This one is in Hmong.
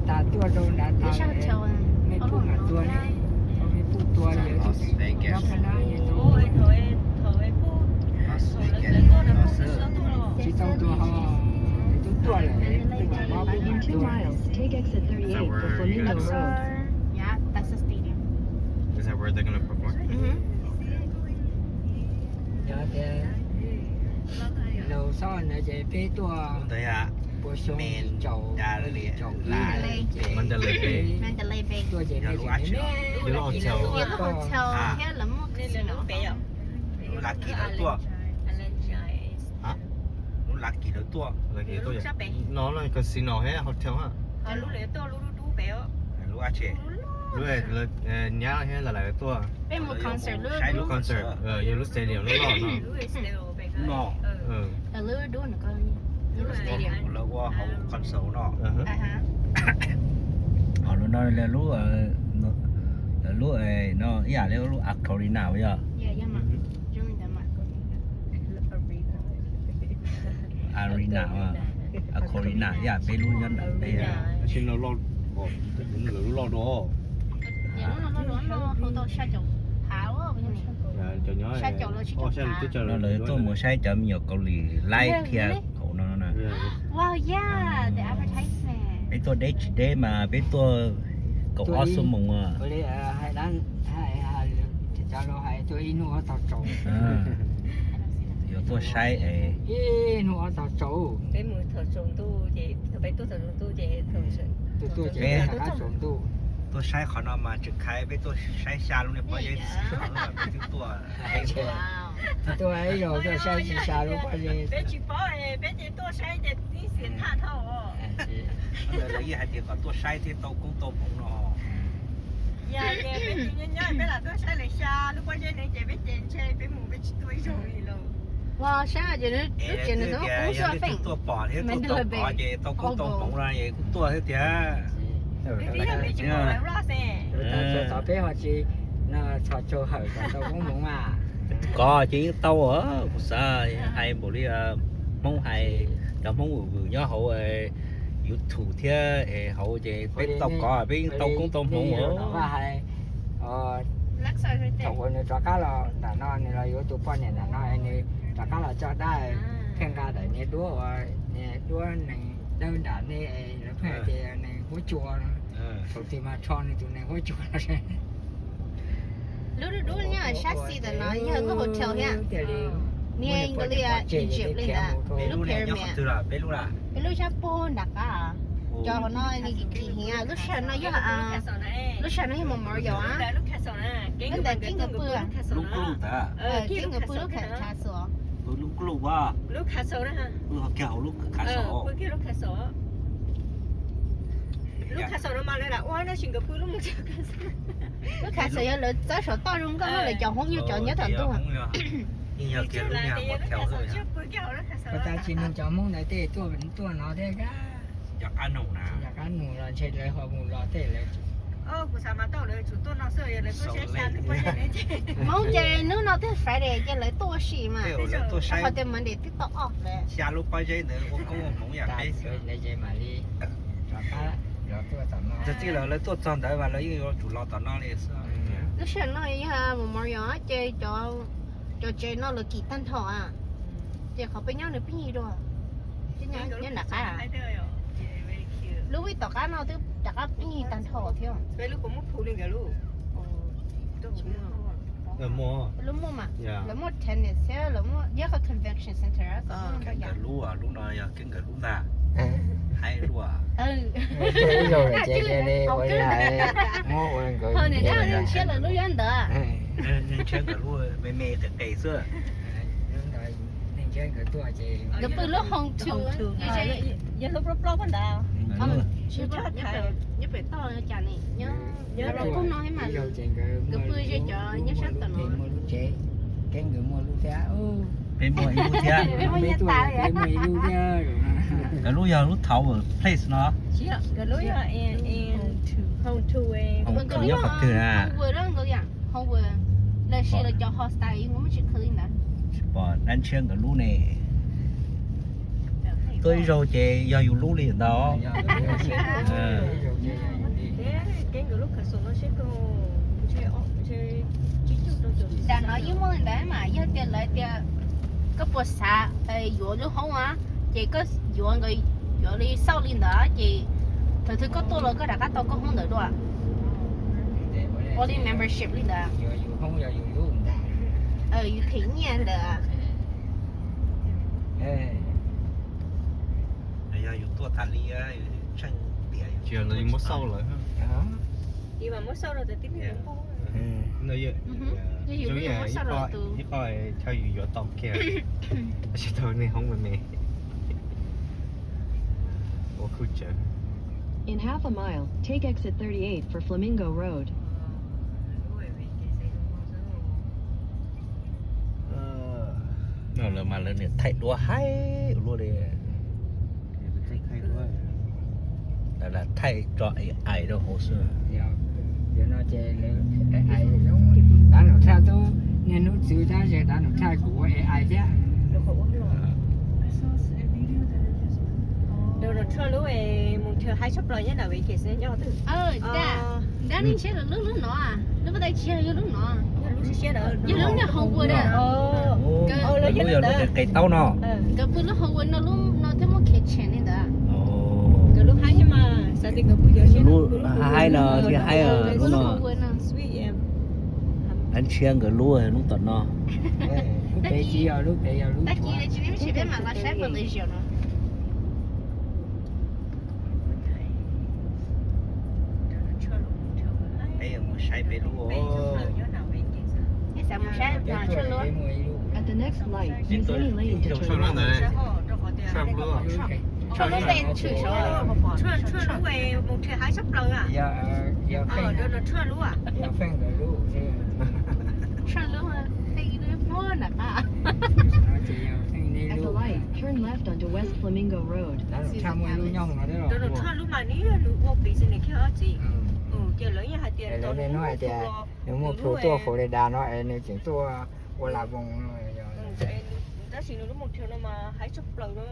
Tas tuaj rau nrad tas, mej pum mas tuaj ne, mej pum tuaj yog nyob qhov na yog tsis tau tuaj ho, twb tuaj lawm, mob pum mas tuaj. Take exit thirty-eight for Flamingo Road. Yeah, that's the stadium. Is that where they're gonna perform? Yog tias laus xob ntawd ces peb tuaj puas xyoo caum, caum ib, Mandalay Bay. Tuaj ces nej tseem me me, lub hotel thiab lawv muaj casino. Lub Lucky lawv tuaj. Lub Lucky lawv tuaj. No no casino thiab hotel. Lub ab tsi, lub nyab thiab lawv lawv tuaj. Peb mus concert, lub concert, yog lub stadium lub loj no. No. Lub stadium lawv ua hauv concert no. Ho lub no lawv lub, lawv lub no ib yam li lub Aquarina yog. Arena, Aquarina ib yam peb lub nyob ntawm peb. Lub loj dua. No lawv tuaj mus saib cov me nyuam Kaus Lim laib thiab hauv no na. Peb tuaj deb tsis deb mas peb tuaj kaum ob xuab moos. Yuav tuaj saib es. Ib hnub ob tog tsaus. Peb mus thaum tsaus ntuj ces, peb tuaj thaum tsaus ntuj ces, peb tuaj saib qhov no mas tseem khaiv peb tuaj saib xya lub niag pob zeb txiv xwb peb twb tuaj. Tuaj ib zaug tuaj saib tsis xya lub pob zeb. Peb tsis paub, peb ces tuaj saib ces tib xiam thaj dhau. Lawv yeej hais tias kom tuaj saib thiaj tau koob tau hmoov no. Yog ces peb tsis nyob nyob peb lam tuaj saib lawv xya lub pob zeb ne ces peb ces ntshe peb mus peb tsis tuaj ib zaug li lauj. Ua saib ces lub tsev nws tau koob xwb feem. Tuaj pom thiab tuaj tau pom ces tau koob tau hmoov no es kuj tuaj thiab tiag. Peb tsis tau lawv loj xwb. Txog peb ho tsis txhos caug hawm kom tau koob hmoov mas. Kov ces yeej tau, kuv xav hais npaum li Hmoob hais, cov Hmoob vwm vwm nyob hauv YouTube thiab es hauv ces peb tau kov peb yeej tau koob tau hmoov. Thaum uas nws rov qab los nram no, nws los yuav tus poj niam nram no, nws rov qab los coj dab, pheej nqa daim niag duab uas niag duab nees dawb nram ne, lawv pheej hais tias nees huab cua no. Thaum twg mas rho nws tus nees huab cua no. Lub dub dub nyob sab xis ntawm no yog lub hotel thiab. Niag nkawd li Egypt li ntawd, lub pyramid. Peb lub sab puag nram qab, cov hauv no nws kim kim heev. Lub sij hawm no yog, lub sij hawm no yog memorial, lub ntawd kib nkawd pw, kib nkawd pw lub castle. Lub castle yog lawv txawb saum toj zoo nkauj lawv cov Hmoob yog cov nyob tom ntug. Ua cas tsis nug cov Hmoob ntawd tej tuaj no thiab. Cov qab nug los ntshe lawv ho mus los tej lawv. Hmoob ces hnub no twb Friday ces hnub no twb Friday ces lawv tuaj ua si mas. Qhov tias Monday twb tau off lawm. Xya lub pob zeb ntawd ua koob ua hmoov yam peb xwb. Txij lawv, lawv tuaj txog ntawd mas lawv yeej yuav tsum los tom no li xwb. Lub sij hawm no yog memorial ces cov tsev no lawv kim tag nrho, ces qhov peb nyob nws pheej dua, nyob nram qab. Lub vij tom qab no twb rov qab pheej tag nrho thiab. Lub muaj mas, lawv muaj tennis thiab lawv muaj, yog qhov convention center. Nkawd lub, lub no yog keeb nkawd lub ntag. Haib luaj. Ib zaug lawm ces li ua li hais, muab ua nkawd. Ho nws dab ntshiab lawv lub nyob ntawd. Ntshiab nkawd lub me me qis qis xwb. Nkawd pw lub home two, yog lub ploj ploj ntawd. Nyob pem toj cas ne, nyob pem toj no thiab mas. Nkawd pw ze cov nyob sab tom no. Keeb nkawd muaj lub thiab. Peb muaj ib lub thiab. Peb muaj ib lub thiab. Nkawd lub yog lub tower place no. Nkawd lub yog home two, home two nyob qhov twg na? Lawv sis lawv cov hostel ib muaj tsis khwv li ntawd. Tsis pom dab ntshiab nkawd lub ne. Tuaj ib zaug ces yog yus lub li ntawd. Tam no yeej muaj li ntawd mas yog tias lawv tias koj puas xav yuav lub hoob a, ces koj yuav nkawd, yuav li xauj li ntawd ces thaum twg koj tuaj los koj rov qab tau koj hoob ntawd dua. Ua li membership li ntawd. Yus them nyiaj ntawd. Yog yus tuaj tas li, tsis yog lawv muab xauj lawm. Ib qho chaw yus yuav tau kiag, tsis tau nej hoob me me. Ua khuj tsawv. In half a mile, take exit thirty-eight for Flamingo Road. No lawv mas lawv niam thaij duab haib ua luaj li. Lawv lam thaij tso A I rau hauv xwb. Tav nom tshaj tub niag hnub txwv tab sis tav nom tshaj kuv ua A I thiab. Donald Trump lub mus nrhiav haib tshaj plaws nyob na Vegas nyob twg? Dab neeg ntshiab lub lub no, lub paj tai tsis yog, yog lub no, yog lub niag Hollywood a. Lub yog lub qis taub no. Nkawd pw lub Hollywood no, lub no thiaj muaj kitchen li ntawd. Lub haib no thiaj haib, lub no. Dab ntshiab nkawd lub hnub tom no. Tag kis tsis nej tsis peb mam los saib Felicia no. Peb mus saib peb lub. Xav mus saib Trump lub. At the next light, use any lane to turn left. Trump lub, Trump lub peb tshwm saud. Trump lub mus nrhiav haib tshaj plaws a. Donald Trump lub a. Trump lub, peb ib lub muab nram qab. At the light, turn left onto West Flamingo Road. Donald Trump lub mas nws yog nws ua business kiag txiv. Ces lawv yeej hais tias nws muaj plhu tuaj Florida no es nws tseem tuaj ua lam voos no. Tab sis nws lub mus nrhiav no mas haib tshaj plaws na.